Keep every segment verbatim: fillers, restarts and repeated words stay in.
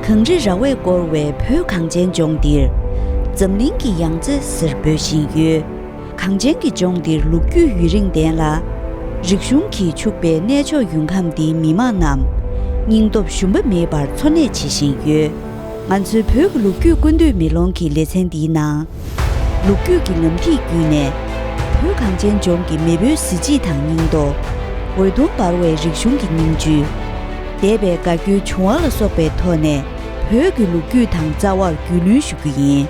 གངས་རི་ར་བས་བསྐོར་བའི་བོད་གངས་ཅན་ལྗོངས་འདིར། འཛམ་གླིང་གི་ཡང་རྩེ་ཟེར་འབོད་བཞིན་ཡོད། གངས་ཅན་གྱི་ལྗོངས་འདིར་ལོ་རྒྱུས་ཡུན་རིང་ལྡན་ལ། རིག་གཞུང་གིས་ཕྱུག་པའི་གནས་མཆོག་ཡུལ་ཁམས་འདིའི་མི་དམངས་རྣམས། སྙིང་སྟོབས་ཞུམ་པ་མེད་པར་འཚོ་གནས་བྱེད་བཞིན་ཡོད། ང་ཚོའི་བོད་ཀྱི་ལོ་རྒྱུས་ཀུན་བཏུས་མེ་ལོང་གི་ལེ་ཚན་འདིའི་ནང་། ལོ་རྒྱུས་ཀྱི་ལམ་ཐིག་བརྒྱུད་ནས། བོད་གངས་ཅན་ལྗོངས་ཀྱི་མེས་པོའི་གཟི་བརྗིད་དང་སྙིང་སྟོབས། འོད་སྟོང་འབར་བའི་རིག་གཞུང་གི་སྙིང་བཅུད། འདས་པའི་དགའ་སྐྱོའི་བྱུང་བ་ལ་སོགས་པའི་ཐོག་ནས། བོད་ཀྱི་ལོ་རྒྱུས་དང་རྩ་བར་རྒྱུས་ལོན་ཞུ་རྒྱུ་ཡིན།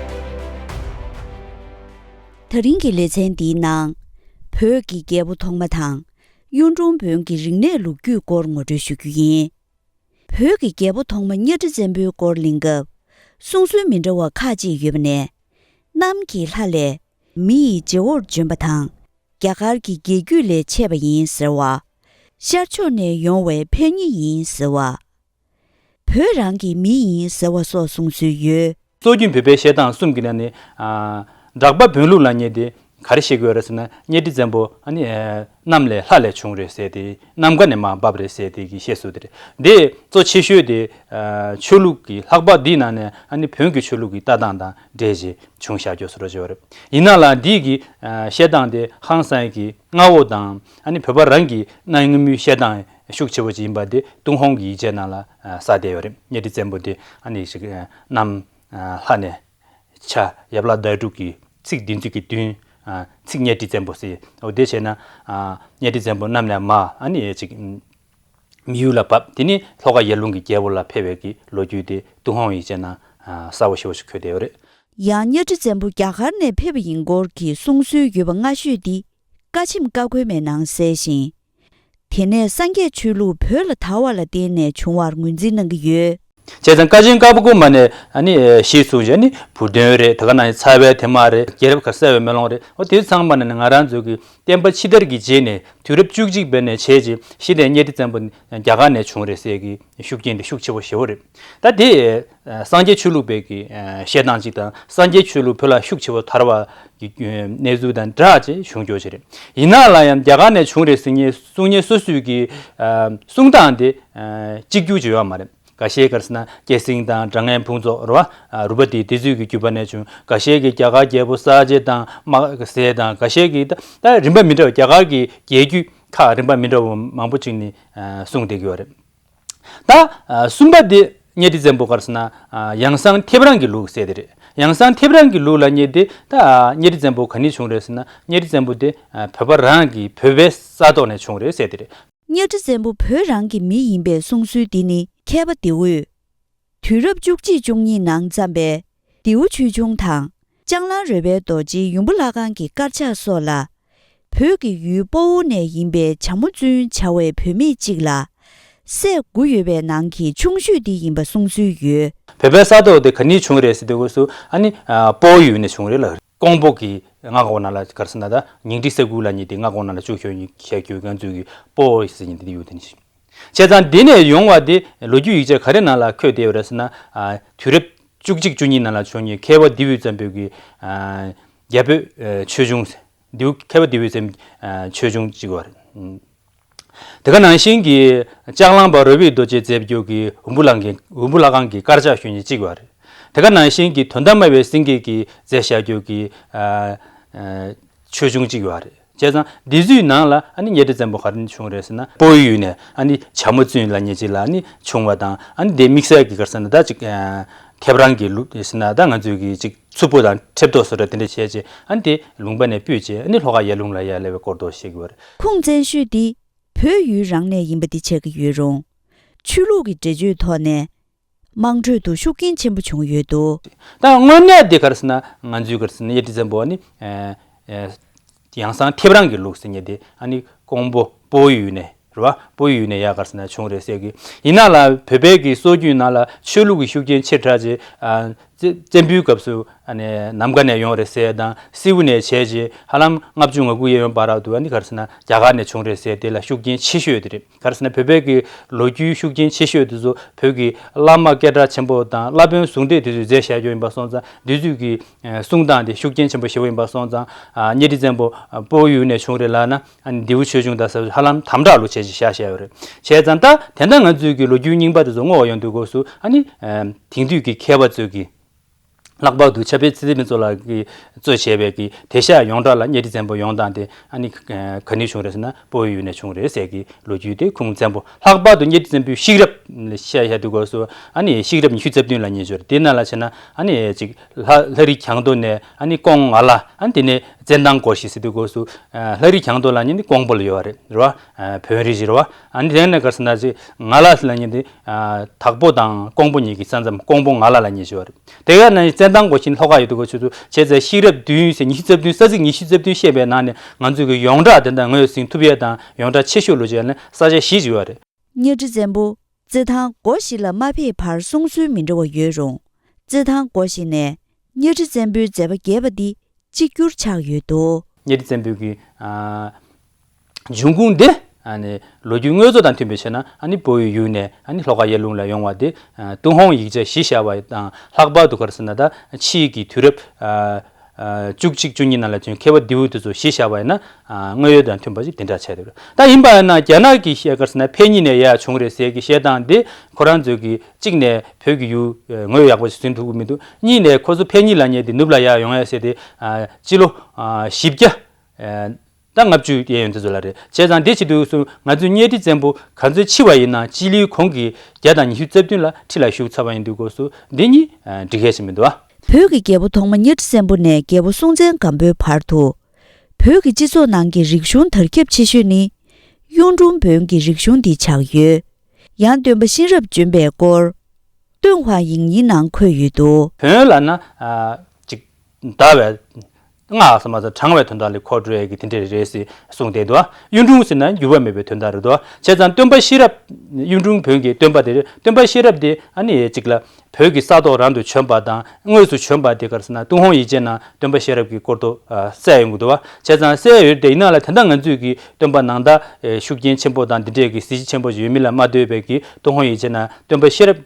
ད་རིང་གི་ལེ་ཚན་འདིའི་ནང་། བོད་ཀྱི་རྒྱལ་པོ་ཐོག་མ་དང་། གཡུང་དྲུང་བོན་གྱི་རིག་གནས་ལོ་རྒྱུས་སྐོར་ངོ་སྤྲོད་ཞུ་རྒྱུ་ཡིན། བོད་ཀྱི་རྒྱལ་པོ་ཐོག་མ་གཉའ་ཁྲི་བཙན་པོའི་སྐོར་གླེང་སྐབས། གསུང་སྲོལ་མི་འདྲ་བ་ཁག་ཅིག་ཡོད་པ་ནས། གནམ་གྱི་ལྷ་ལས་མི་ཡི་བྱེད་པོར་བྱོན་པ་དང་། རྒྱ་གར་གྱི་རྒྱལ་རྒྱུད་ལས་མཆེད་པ་ཡིན་ཟེར་བ། ཤར་ཕྱོགས་ནས་ཡོང་བའི་ཕན་ཉེ་ཡིན་ཟེར་བ། བོད་རང་གི་མི་ཡིན་ཟེར་བ་སོགས་གསུང་སྲོལ་ཡོད། སྲོལ་རྒྱུན་བོད་པའི་བཤད་སྟངས་གསུམ་གྱི་ནང་ནས། ཨ། བྲག་པ་བོན་ལུགས་ལ་ཉེ་དེ། ག་རེ་བཤད་ཀྱི་ཡོད་རེད་ཟེར་ན། གཉའ་ཁྲི་བཙན་པོ་ཨ་ནི་གནམ་ལས་ལྷ་ལས་བྱུང་རེད་ཟེར་ཏེ། གནམ་ཁ་ནས་མར་བབས་རེད་ཟེར་ཏེ་གི་བཤད་སྲོལ་དེ་རེད། འདི་གཙོ་ཆེ་ཤོས་དེ། ཨ། ཆོས་ལུགས་ཀྱི་ལྷག་པ་འདིའི་ནང་ནས་ཨ་ནི་བོན་གྱི་ཆོས་ལུགས་ཀྱི་ལྟ་སྟངས་དང་འབྲེལ་བྱས་བྱུང་བཞག་རྒྱུ་བཟོ་འདྲ་ཅིག་ཡོད་རེད། ཡིན་ན་ལ་འདི་གི། ཨ། བཤད་སྟངས་དེ་ཧང་སང་གི་མངའ་འོག་དང་ཨ་ནི་བོད་པ་རང་གི་གནའ་སྔ་མོའི་བཤད་སྟངས་ཤུགས་ཆེ་བོ་ཅིག་ཡིན་པ་དེ་ཏུན་ཧོང་གི་ཡིག་ཆའི་ནང་ལ། ཨ། གསལ་བསྡད་ཡོད་རེད། གཉའ་ཁྲི་བཙན་པོ་དེ་ཨ་ནི་ཞིག་ཨ། གནམ། ཨ། ལྷ་ནས། ཆ་ཡབ་ལྷ་ཟླ་དྲུག་གི་ཚིག་འདི་ཚིག་གི་བདུན། ཨ། ཚིག་གཉའ་ཁྲི་བཙན་པོ་ཟེར། འོ་དེ་བྱས་ན། ཨ། གཉའ་ཁྲི་བཙན་པོ་གནམ་ནས་མར་ཨ་ནི་ཅིག་མི་ཡུལ་ལ་བབས། དེ་ནི་ལྷོ་ཁ་ཡར་ཀླུང་གི་རྒྱལ་པོ་ལ་ཕེབས་པའི་གི་ལོ་རྒྱུས་དེ་ཏུན་ཧོང་ཡིག་ཆའི་ནང་། ཨ། གསལ་པོ་ཞེ་པོ་ཞིག་འཁོད་བསྡད་ཡོད་རེད། ཡང་གཉའ་ཁྲི་བཙན་པོ་རྒྱ་གར་ནས་ཕེབས་པ་ཡིན་སྐོར་གྱི་གསུང་སྲོལ་ཡོད་པ་སྔ་ཤོས་འདི། ཀ་ཆེམ་ཀ་ཁོལ་མའི་ནང་གསལ་ཞིང་། དེ་ནས་སངས་རྒྱས་ཆོས་ལུགས་བོད་ལ་དར་བ་ལ་བརྟེན་ནས་བྱུང་བར་ངོས་འཛིན་གནང་གི་ཡོད། བྱས་ཙང་ཀ་ཆེམ་ཀ་ཁོལ་མ་ནས་ཨ་ནི་གཞིས་བཟུང་བྱས་ནི་བུ་སྟོན་རེད། དེ་ག་ནང་བཞིན་ཚ་བའི་དེ་མ་རེད། རྒྱལ་རབས་གར་གསལ་བའི་མེ་ལོང་རེད། འོ་དེ་ཚང་མ་ནས་ང་རང་ཚོ་གི་བསྟན་པ་ཕྱི་དར་གྱི་རྗེས་ནས་དུས་རབས་བཅུ་གཅིག་པའི་ནས་བྱས་རྗེས་ཞི་བདེ་གཉའ་ཁྲི་བཙན་པོ་རྒྱ་གར་ནས་བྱུང་རེད་ཟེར་གི་ཤུགས་རྐྱེན་དེ་ཤུགས་ཆེ་བོ་ཞེ་བོ་རེད། ད་དེ་སངས་རྒྱས་ཆོས་ལུགས་པའི་གི་བཤད་སྟངས་གཅིག་དང་། སངས་རྒྱས་ཆོས་ལུགས་བོད་ལ་ཤུགས་ཆེ་བོ་དར་བ་གི་གནས་ཚུལ་དང་འདྲ་ཅིག་བྱུང་ཡོད་ཅིག་རེད། ཡིན་ན་ལ་ཡང་རྒྱ་གར་ནས་བྱུང་རེད་ཟེར་མཁན་གསུང་མཁན་སོ་སོའི་གི་གསུང་སྟངས་དེ་གཅིག་གྱུར་ཅིག་ཡོད་མ་རེད། འགའ་ཤས་ག་རེ་ཟེར་ན་སྐྱེད་སྲིང་དང་སྒྲ་སྙན་ཕུན་ཚོགས་རེད་བ། རུས་པ་དེ་དེ་ཚོའི་གི་རྒྱུད་པ་ནས་བྱུང་། འགའ་ཤས་གི་རྒྱ་གར་རྒྱལ་པོ་གསལ་རྒྱལ་དང་དམག་ཟས་དང་། འགའ་ཤས་གི་ད་ད་རིམ་པ་མི་འདྲ་བ། རྒྱ་གར་གི་རྒྱལ་རྒྱུད་ཁག་རིམ་པ་མི་འདྲ་བ་མང་པོ་ཅིག་ནས་གསུངས་བསྡད་ཀྱི་ཡོད་རེད། ད་གསུམ་པ་དེ་གཉའ་ཁྲི་བཙན་པོ་ག་རེ་ཟེར་ན་ཡང་སང་ཐེབས་རང་གི་ལུགས་ཟེར་དེ་རེད། ཡང་སང་ཐེབས་རང་གི་ལུགས་ལ་ཉེ་དེ་ད་གཉའ་ཁྲི་བཙན་པོ་ག་ནས་བྱུང་རེད་ཟེར་ན། གཉའ་ཁྲི་བཙན་པོ་དེ་བོད་པ་རང་གི་བོད་པའི་ས་ཐོག་ནས་བྱུང་རེད་ཟེར་དེ་རེད། གཉའ་ཁྲི་བཙན་པོ་བོད་རང་གི་མི་ཡིན་པའི་གསུང་སྲོལ་འདི་ནི་མཁས་པ་ལྡེའུ་དུས་རབས་བཅུ་གཅིག་བཅུ་གཉིས་ནང་བརྩམས་པའི་ལྡེའུ་ཆོས་འབྱུང་དང་། ལྕང་གླང་རོལ་པའི་རྡོ་རྗེ་ཡུམ་བུ་བླ་སྒང་གི་དཀར་ཆག་སོགས་ལ། བོད་ཀྱི་ཡུལ་སྤོ་བོ་ནས་ཡིན་པའི་བྱ་མོ་བཙུན་བྱ་བའི་བུད་མེད་ཅིག་ལ། སྲས་དགུ་ཡོད་པའི་ནང་གི་ཆུང་ཤོས་དེ་ཡིན་པ་གསུང་སྲོལ་ཡོད། བོད་པའི་ས་ཐོག་དེ་ག་ནས་བྱུང་རེད་ཟེར་དུས་སྐབས་སུ་ཨ་ནི་སྤོ་བོ་ཡུལ་ནས་བྱུང་རེད་ལ། ཀོང་པོ་གི་མངའ་ཁོངས་ནང་ལ་ག་རེ་ཟེར་ན། ད་ཉིང་ཁྲི་ས་ཁུལ་ལ་ཉེ་དེ་མངའ་ཁོངས་ནང་ལ་བཅུག་ཤོག་ཡིན་ཤག་རྒྱུ་ང་ཚོས་ཀྱི་སྤོ་བོ་ཟེར་མཁན་དེ་ཡུལ་དེ་ནས་བྱུང་། བྱས་ཙང་འདི་ནས་ཡོང་བ་དེ་ལོ་རྒྱུས་ཡིག་ཆ་ག་རེ་ནང་ལ་འཁོད་བསྡད་ཡོད་རེད་ཟེར་ན། ཨ། དུས་རབས་བཅུ་གཅིག་བཅུ་གཉིས་ནང་ལ་བྱུང་མཁན་མཁས་པ་ལྡེའུ་བཙན་པོའི་གི། ཨ། རྒྱ་བོད་ཨ་ཆོས་འབྱུང་། ལྡེའུ་མཁས་པ་ལྡེའུ་བཙན་པོའི་ཨ་ཆོས་འབྱུང་གཅིག་ཡོད་རེད། དེ་ག་ནང་བཞིན་གྱི་ལྕགས་གླང་པ་རོལ་པའི་རྡོ་རྗེས་མཛད་རྒྱུ་གི་ཡུམ་བུ་བླ་སྒང་གི་ཡུམ་བུ་བླ་སྒང་གི་དཀར་ཆག་ཞུ་མཁན་གཅིག་ཡོད་རེད། དེ་ག་ནང་བཞིན་གྱི་དོན་དམ་སྨྲ་བའི་སེང་གེ་གིས་མཛད་བཞག་རྒྱུ་གི་ཨ་ཨ་ཆོས་འབྱུང་གཅིག་ཡོད་རེད། བྱས་ཙང་འདི་ཚོའི་ནང་ལ་ཨ་ནི་གཉའ་ཁྲི་བཙན་པོ་ག་རེ་ནས་བྱུང་རེད་ཟེར་ན། སྤོ་བོའི་ཡུལ་ནས་ཨ་ནི་བྱ་མོ་བཙུན་ལབ་མཁན་ཅིག་ལ་ཨ་ནི་བྱུང་བ་དང་། ཨ་ནི་དེ་དམིགས་བསལ་གྱི་ག་རེ་ཟེར་ན། ད་ཅིག་ཨ་ཐེབས་རང་གི་ལུགས་ཟེར་ན། ད་ང་ཚོའི་གི་ཅིག་མཚུར་ཕུ་དང་ཁྲེབ་ཐོག་བཟོ་འདྲ་དེ་འདྲ་བྱས་རྗེས་ཨ་ནི་དེ་ལུང་པ་ནས་སྤོས་རྗེས་ཨ་ནི་ལྷོ་ཁ་ཡར་ཀླུང་ལ་ཡར་སླེབས་པའི་སྐོར་དུ་བཤད་ཀྱི་ཡོད་རེད། ཁུངས་བཙན་ཤོས་འདི་བོད་ཡུལ་རང་ནས་ཡིན་པ་འདི་ཆགས་ཀྱི་ཡོད་རུང་། ཆོས་ལུགས་ཀྱི་འགྲེལ་བརྗོད་ཐོག་ནས། དམངས་ཁྲོད་དུ་ཤུགས་རྐྱེན་ཆེན་པོ་བྱུང་ཡོད་འདུག། ད་དངོས་གནས་དེ་ག་རེ་ཟེར་ན། ང་ཚོའི་ག་རེ་ཟེར་ན་གཉའ་ཁྲི་བཙན་པོ་ནི་ཨ་ཨ་ཡང་སང་ཐེབས་རང་གི་ལུགས་ཟེར་མཁན་དེ་ཨ་ནི་ཀོང་པོ་སྤོ་བོའི་ཡུལ་ནས་རེད་བ། སྤོ་བོའི་ཡུལ་ནས་ཡར་ག་རེ་ཟེར་ན་བྱུང་རེད་ཟེར་གི། ཡིན་ན་ལ་བོད་པའི་གི་སྲོལ་རྒྱུན་ནང་ལ་ཆོས་ལུགས་ཀྱི་ཤུགས་རྐྱེན་ཆེ་དྲགས་ཅིག་ཨ་བཙན་བཙན་པོའི་སྐབས་སུ་ཨ་ནི་ནམ་མཁའ་ནས་ཡོང་རེད་ཟེར་དང་། སིལ་བུ་ནས་བྱས་རྗེས་ཧ་ལམ་ལྔ་བཅུ་ང་དགུ་ཡས་ཡོང་བར་དུ་ཨ་ནི་ག་རེ་ཟེར་ན་རྒྱ་གར་ནས་བྱུང་རེད་ཟེར། དེ་ལ་ཤུགས་རྐྱེན་ཆེ་ཤོས་དེ་རེད། ག་རེ་ཟེར་ན་བོད་པའི་གི་ལོ་རྒྱུས་ཤུགས་རྐྱེན་ཆེ་ཤོས་དེ་ཚོ་བོད་ཀྱི་བླ་མ་སྐད་གྲགས་ཆེན་པོ་དང་བླ་དཔོན་ཟུང་འབྲེལ་དེ་ཚོས་མཛད་བཞག་རྒྱུ་ཡིན་པ་སོང་ཙང་། དེ་ཚོས་ཀྱི་ཨ་གསུང་སྟངས་དེ་ཤུགས་རྐྱེན་ཆེན་པོ་ཞེ་པོ་ཡིན་པ་སོང་ཙང་། ཨ་གཉའ་ཁྲི་བཙན་པོ་ཨ་སྤོ་བོའི་ཡུལ་ནས་བྱུང་རེད་ལབ་ན། ཨ་ནི་ལྡེའུ་ཆོས་འབྱུང་དང་ཟེར་ཧ་ལམ་དམ་དྲག་ལུགས་བྱས་ཅིག་བཞག་བཞག་ ཡོད་རེད། བྱས་ཙང་ད་དེ་འདྲ་ང་ཚོའི་གི་ལོ་རྒྱུས་རྙིང་པ་དེ་ཚོ་བསྔོགས་ཡོང་དུས་སྐབས་སུ་ཨ་ནི་དེང་དུས་ཀྱི་མཁས་པ་ཚོས་གི་ལྷག་པར་དུ་ཕྱྭ་དཔལ་ཚེ་རིང་མཚོ་ལགས་ཀྱིས་གཙོས་བྱས་པའི་གི་དེ་ཤ་ཡོངས་གྲགས་ལ་གཉའ་ཁྲི་བཙན་པོ་ཡོང་སྟངས་དེ་ཨ་ནི་ག་ནས་བྱུང་རེད་ཟེར་ན་སྤོ་བོའི་ཡུལ་ནས་བྱུང་རེད་ཟེར་གི་ལོ་རྒྱུས་དེ་ཁུངས་བཙན་པོ། ལྷག་པར་དུ་གཉའ་ཁྲི་བཙན་པོའི་གཤེགས་རབས་བཤད་ཡ་དུས་སྐབས་སུ་ཨ་ནི་གཤེགས་རབས་ཉི་ཤུ་རྩ་བདུན་ལ་ཉེ་ཞོར་དེ་ནང་ལ་བྱས་ན་ཨ་ནི་ཅིག་ལྷ་ལྷ་རི་གྱང་ཐོག་ནས་ཨ་ནི་ཀོང་ང་ལ་ཨ་ནི་དེ་ནས་བཙན་ཐང་སྒོ་བཞི་ཟེར་དུས་སྐབས་སུ་ལྷ་རི་གྱང་ཐོག་ལ་ཉེ་ནི་ཀོང་པོ་ལ་ཡོད་རེད་རེད་བ། བོན་རིགས་ཞེས་རེད་བ། ཨ་ནི་དེ་ནས་ག་རེ་ཟེར་ན་ཅིག་ང་ལ་ལ་ཉེ་དེ་དྭགས་པོ་དང་ཀོང་པོ་གཉིས་ཀྱི་ས་མཚམས་ཀོང་པོ་ང་ལ་ལ་ཉེ་ཞོར་རེད། དེ་ག་ནང་བཙན་ཐང་སྒོ་བཞི་ལྷོ་ཁ་ཡོད་དུས་སྐབས་སུ་བྱས་ཙང་གཤེགས་རབས་བདུན་ཡོད་ཟེར་ཉི་ཤུ་རྩ་བདུན་ས་ཚིགས་ཉི་ཤུ་རྩ་བདུན་བཤད་པའི་ནང་ནས་ང་ཚོས་ཀྱི་ཡོངས་གྲགས་དེ་འདྲ་ངོས་ཟིན་ཐུབ་ཡས་དང་ཡོངས་གྲགས་ཆེ་ཤོས་ལོ་རྒྱུས་ལ་ས་ཆ་བཞི་ཅིག་ཡོད་རེད། གཉའ་ཁྲི་བཙན་པོ་རྩེད་ཐང་སྒོ་བཞི་ལ་མ་ཕེབས་བར་གསུང་སྲོལ་མི་འདྲ་བ་ཡོད་རུང་། རྩེད་ཐང་སྒོ་བཞི་ནས་གཉའ་ཁྲི་བཙན་པོའི་མཛད་པ་རྒྱས་པ་འདི་གཅིག་གྱུར་ཆགས་ཡོད་འདུག། གཉའ་ཁྲི་བཙན་པོའི་གི་ཨ་འབྱུང་ཁུངས་འདི་ཨ་ནི་ལོ་རྒྱུས་དངོས་གཙོ་དང་མཐུན་པའི་ཆ་ན་ཨ་ནི་སྤོ་བོའི་ཡུལ་ནས་ཨ་ནི་ལྷོ་ཁ་གཡས་ལུང་ལ་ཡོང་བ་དེ་ཨ་ཏུན་ཧོང་ཡིག་ཆ་གཞི་བཞག་པ་དང་ལྷག་པར་དུ་ག་རེ་ཟེར་ན་ད་ཕྱིས་ཀྱི་དུས་རབས་ཨ་ཨ་བཅུ་གཅིག་བཅུ་གཉིས་ནང་ལ་བྱུང་མཁས་པ་ལྡེའུ་དེ་ཚོ་གཞི་བཞག་པ་ཡིན་ན་ཨ་དངོས་ཡོད་དང་མཐུན་པ་ཞིག་དེ་འདྲ་ཆགས་འདུག། ད་ཡིན་པ་ཡིན་ན་རྒྱ་ནག་གི་བཤད་ག་རེ་ཟེར་ན་ཕན་ཉིན་ནས་ཡར་བྱུང་རེད་ཟེར་གི་བཤད་སྟངས་དེ་ཁོ་རང་ཚོས་གི་གཅིག་ནས་བོད་ཀྱི་ཡུལ་ཨ་ངོས་ཡག་པོ་ཞིག་ཟིན་ཐུབ་ཀྱི་མི་འདུག། གཉིས་ནས་ཁོ་ཚོ་ཕན་ཉིན་ལ་ཉེ་དེ་ནུབ་ལ་ཡར་ཡོང་ཡ་ཟེར་དེ་ཨ་སྤྱི་ལོ་ཨ་བཞི་བརྒྱ་ཨ་ད་ལྔ་བཅུ་ཡས་ཡོང་དུས་ཚོད་ལ་རེད། བྱས་ཙང་དེ་བྱེད་དུས་སུ་ང་ཚོས་གཉའ་ཁྲི་བཙན་པོ་ག་ཚོད་འཆི་བ་ཡིན་ན་སྤྱི་ལོའི་གོང་གི་བརྒྱ་དང་ཉི་ཤུ་རྩ་བདུན་ལ་ཁྲི་ལ་བཞུགས་ཚར་བ་ཡིན་དུས་སྐབས་སུ་འདི་གཉིས་ཨ་འགྲིག་ཡ་ཞིག་མི་འདུག་ཨ། བོད་ཀྱི་རྒྱལ་པོ་ཐོག་མ་གཉའ་ཁྲི་བཙན་པོ་ནས་རྒྱལ་པོ་སྲོང་བཙན་སྒམ་པོའི་བར་དུ། བོད་ཀྱི་སྤྱི་ཚོགས་ནང་གི་རིག་གཞུང་དར་ཁྱབ་ཆེ་ཤོས་ནི་གཡུང་དྲུང་བོན་གྱི་རིག་གཞུང་འདི་ཆགས་ཡོད། ཡང་སྟོན་པ་གཤེན་རབ་བྱོན་པའི་སྐོར་ཏུན་ཧོང་ཡིག་རྙིང་ནང་འཁོད་ཡོད་དོ། བོན་ལབ་ན་ཨ་ཅིག་དར་བའི་སྔགས་ཟེར་མ་ཟད་དྲང་བའི་དོན་དག་ལ་གོ་འགྲོ་ཡས་ཀྱི་དེ་འདྲ་རེད་ཟེར་གསུངས་བསྡད་འདུག། གཡུང་དྲུང་ཟེར་ན་འགྱུར་བ་མེད་པའི་དོན་དག་རེད་འདུག། བྱས་ཙང་སྟོན་པ་གཤེན་རབ་གཡུང་དྲུང་བོན་གྱི་སྟོན་པ་དེ་རེད། སྟོན་པ་གཤེན་རབ་དེ་ཨ་ནི་ཅིག་ལ་བོད་ཀྱི་ས་ཐོག་རང་དུ་བྱོན་པ་དང་དངོས་སུ་བྱོན་པ་དེ་ག་རེ་ཟེར་ན་ཏུན་ཧོང་ཡིག་ཆའི་ནང་སྟོན་པ་གཤེན་རབ་ཀྱི་སྐོར་དུ་ཨ་གསལ་ཡོང་གི་འདུག་བ། བྱས་ཙང་གསལ་ཡོད་དེ་ཡིན་ན་ལ་དེ་འདྲ་ང་ཚོས་ཀྱི་སྟོན་པ་ནང་ད་ཨེ་ཤུགས་རྐྱེན་ཆེན་པོ་དང་འདི་འདྲས་ཀྱི་གཟི་བརྗིད་ཆེན་པོ་ཞིག་ཡོད་མིན་ལ་མ་ལྟོས་པའི་གི་ཏུན་ཧོང་ཡིག་ཆའི་ནང་སྟོན་པ་གཤེན་རབ་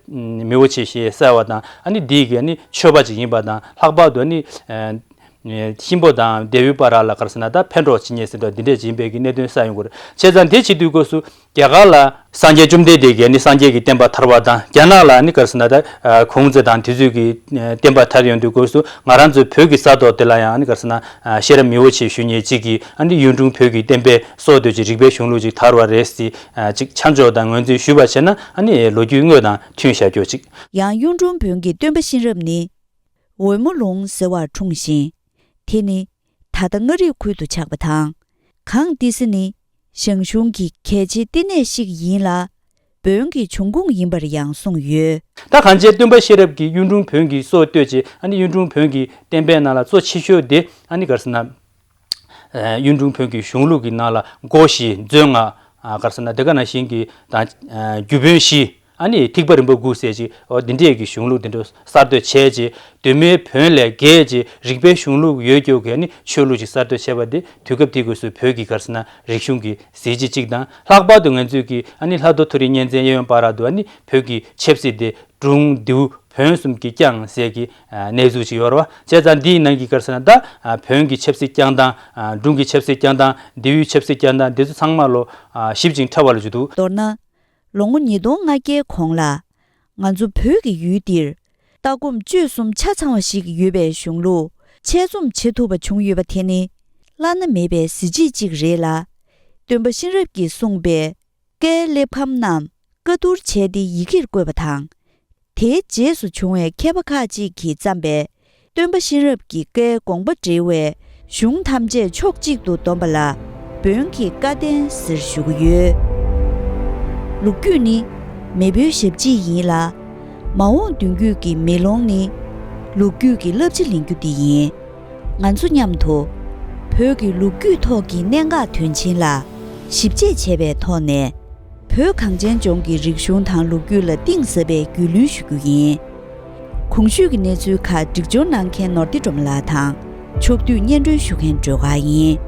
མི་བོ་ཆེ་ཞེས་གསལ་བ་དང་ཨ་ནི་འདིས་ཀྱི་ཨ་ནི་མཆོད་པ་ཅིག་ཡིན་པ་དང་ལྷག་པར་དུ་ཨ་ནི་ཨེ་གཤིན་པོ་དང་ལྡེའུའི་བར་ལ་ག་རེ་ཟེར་ན་ད་ཕན་གྲོགས་བྱེད་མཁན་ཟེར་དུས་འདི་འདྲས་ཡིན་པའི་གི་གནད་དོན་གསལ་ཡོང་གི་རེད། བྱས་ཙང་དེ་བྱེད་དུས་སྐབས་སུ་རྒྱ་གར་ལ་སངས་རྒྱས་བཅོམ་ལྡན་འདས་ཀྱིས་ནི་སངས་རྒྱས་ཀྱི་བསྟན་པ་དར་བ་དང་རྒྱ་ནག་ལ་ནི་ག་རེ་ཟེར་ན་ད་ཨ་ཁུང་ཙེ་དང་དེ་ཚོས་ཀྱི་ཨ་བསྟན་པ་དར་ཡོང་དུས་སྐབས་སུ་ང་རང་ཚོའི་བོད་ཀྱི་ས་ཐོག་དེ་ལ་ཡང་ནི་ག་རེ་ཟེར་ན་ཨ་གཤེན་རབ་མི་བོ་ཆེ་ཞུ་མཁན་གཅིག་གིས་ཨ་ནི་གཡུང་དྲུང་བོན་གྱི་བསྟན་པའི་སྲོག་བསྡོས་ཀྱི་རིག་པའི་གཞུང་ལུགས་ཅིག་དར་བ་རེད་ཟེར་ཨ་ཅིག་ཆ་འཇོག་དང་ངོས་འཛིན་ཞུས་པ་བྱས་ན་ཨ་ནི་ལོ་རྒྱུས་དངོས་དང་མཐུན་བཞག་རྒྱུ་ཅིག། ཡང་གཡུང་དྲུང་བོན་གྱི་སྟོན་པ་གཤེན་རབ་ནི། འོལ་མོ་ལུང་ཟེར་བར་འཁྲུངས་ཤིང་། དེ་ནི་ད་ལྟ་མངའ་རིས་ཁུལ་དུ་ཆགས་པ་དང་། གངས་ཏི་སེ་ནི་ཞང་ཞུང་གི་གལ་ཆེའི་བསྟི་གནས་ཤིག་ཡིན་ལ། བོན་གྱི་འབྱུང་ཁུངས་ཡིན་པར་ཡང་གསུངས་ཡོད། ད་གང་ཅི་སྟོན་པ་གཤེན་རབ་ཀྱིས་གཡུང་དྲུང་བོན་གྱི་སྲོག་བཏོད་ཅིང་ཨ་ནི་གཡུང་དྲུང་བོན་གྱི་བསྟན་པའི་ནང་ལ་གཙོ་ཆེ་ཤོས་དེ་ཨ་ནི་ག་རེ་ཟེར་ན། གཡུང་དྲུང་བོན་གྱི་གཞུང་ལུགས་ཀྱི་ནང་ལ་སྒོ་བཞི་མཛོད་ལྔ་ག་རེ་ཟེར་ན་དེ་ག་ནང་བཞིན་གྱི་དང་རྒྱུ་བོན་བཞི། ཨ་ནི་ཐེག་པ་རིམ་པ་དགུ་ཟེར་ཅིག་འོ་འདི་འདྲས་ཀྱི་གཞུང་ལུགས་འདི་འདྲ་གསར་གཏོད་བྱས་ཅིག་གདོད་མའི་བོན་ལས་བརྒལ་ཅིག་རིག་པའི་གཞུང་ལུགས་ཡོད་རྒྱུ་གི་ཨ་ནི་ཆོས་ལུགས་ཅིག་གསར་གཏོད་བྱས་པ་འདི་དུས་སྐབས་དེའི་སྐབས་སུ་བོད་ཀྱི་ག་རེ་ཟེར་ན་རིག་གཞུང་གི་གཟི་བརྗིད་ཅིག་དང་ལྷག་པར་དུ་ང་ཚོས་ཀྱི་ཨ་ནི་ལྷ་ཐོ་མཐོ་རིས་གཉན་བཙན་གཡས་གཡོན་བར་དུ་ཨ་ནི་བོད་ཀྱི་ཆབ་སྲིད་དེ་སྒྲུང་ལྡེའུ་བོན་གསུམ་གྱིས་བསྐྱངས་ཟེར་གྱི་གནས་ཚུལ་ཅིག་ཡོད་རེད་བ། བྱས་ཙང་འདིའི་ནང་གི་ག་རེ་ཟེར་ན་ད་བོན་གྱི་ཆབ་སྲིད་བསྐྱངས་སྟངས་སྒྲུང་གི་ཆབ་སྲིད་བསྐྱངས་སྟངས་ལྡེའུའི་ཆབ་སྲིད་བསྐྱངས་སྟངས་འདི་ཚོ་ཚང་མ་ལོ་ཞིབ་ཅིང་ཕྲ་བ་ལ་འཇུག་འདུག། མདོར་ན། ལོ་ངོ་ཉིས་སྟོང་ལྔ་བརྒྱའི་གོང་ལ། ང་ཚོ་བོད་ཀྱི་ཡུལ་འདིར་ལྟ་སྒོམ་སྤྱོད་གསུམ་ཆ་ཚང་བ་ཞིག་ཡོད་པའི་གཞུང་ལུགས་ཆེད་རྩོམ་བྱེད་ཐུབ་པ་བྱུང་ཡོད་པ་དེ་ནི་བླ་ན་མེད་པའི་གཟི་བརྗིད་ཅིག་རེད་ལ། སྟོན་པ་གཤེན་རབ་ཀྱིས་གསུངས་པའི་བཀའི་གླེགས་བམ་རྣམས་བཀའ་བསྡུར་བྱས་ཏེ་ཡི་གེར་བཀོད་པ་དང་། དེའི་རྗེས་སུ་བྱུང་བའི་མཁས་པ་ཁག་ཅིག་གིས་བརྩམས་པའི་སྟོན་པ་གཤེན་རབ་ཀྱི་བཀའི་དགོངས་པ་འགྲེལ་བའི་གཞུང་ཐམས་ཅད་ཕྱོགས་གཅིག་ཏུ་བསྡོམས་པ་ལ་བོན་གྱི་བཀའ་བསྟན་ཟེར་ཞུ་གི་ཡོད། ལོ་རྒྱུས་ནི་མེས་པོའི་ཞབས་རྗེས་ཡིན་ལ། མ་འོངས་མདུན་སྐྱོད་ཀྱི་མེ་ལོང་ནི་ལོ་རྒྱུས་ཀྱི་བསླབ་བྱ་ལེན་རྒྱུ་འདི་ཡིན། ང་ཚོ་མཉམ་དུ་བོད་ཀྱི་ལོ་རྒྱུས་ཐོག་གི་གནད་འགག་དོན་ཆེན་ལ་ཞིབ་དཔྱད་བྱས་པའི་ཐོག་ནས། བོད་གངས་ཅན་ལྗོངས་ཀྱི་རིག་གཞུང་དང་ལོ་རྒྱུས་ལ་གཏིང་ཟབ་པའི་རྒྱུས་ལོན་ཞུ་རྒྱུ་ཡིན། གོང་ཞུས་ཀྱི་གནས་ཚུལ་ཁག་སྒྲིག་སྦྱོར་གནང་མཁན་ནོར་བདེ་སྒྲོལ་མ་ལགས་དང་ཕྱོགས་བསྡུས་སྙན་སྒྲོན་ཞུ་མཁན་སྒྲོལ་དཀར་ཡིན།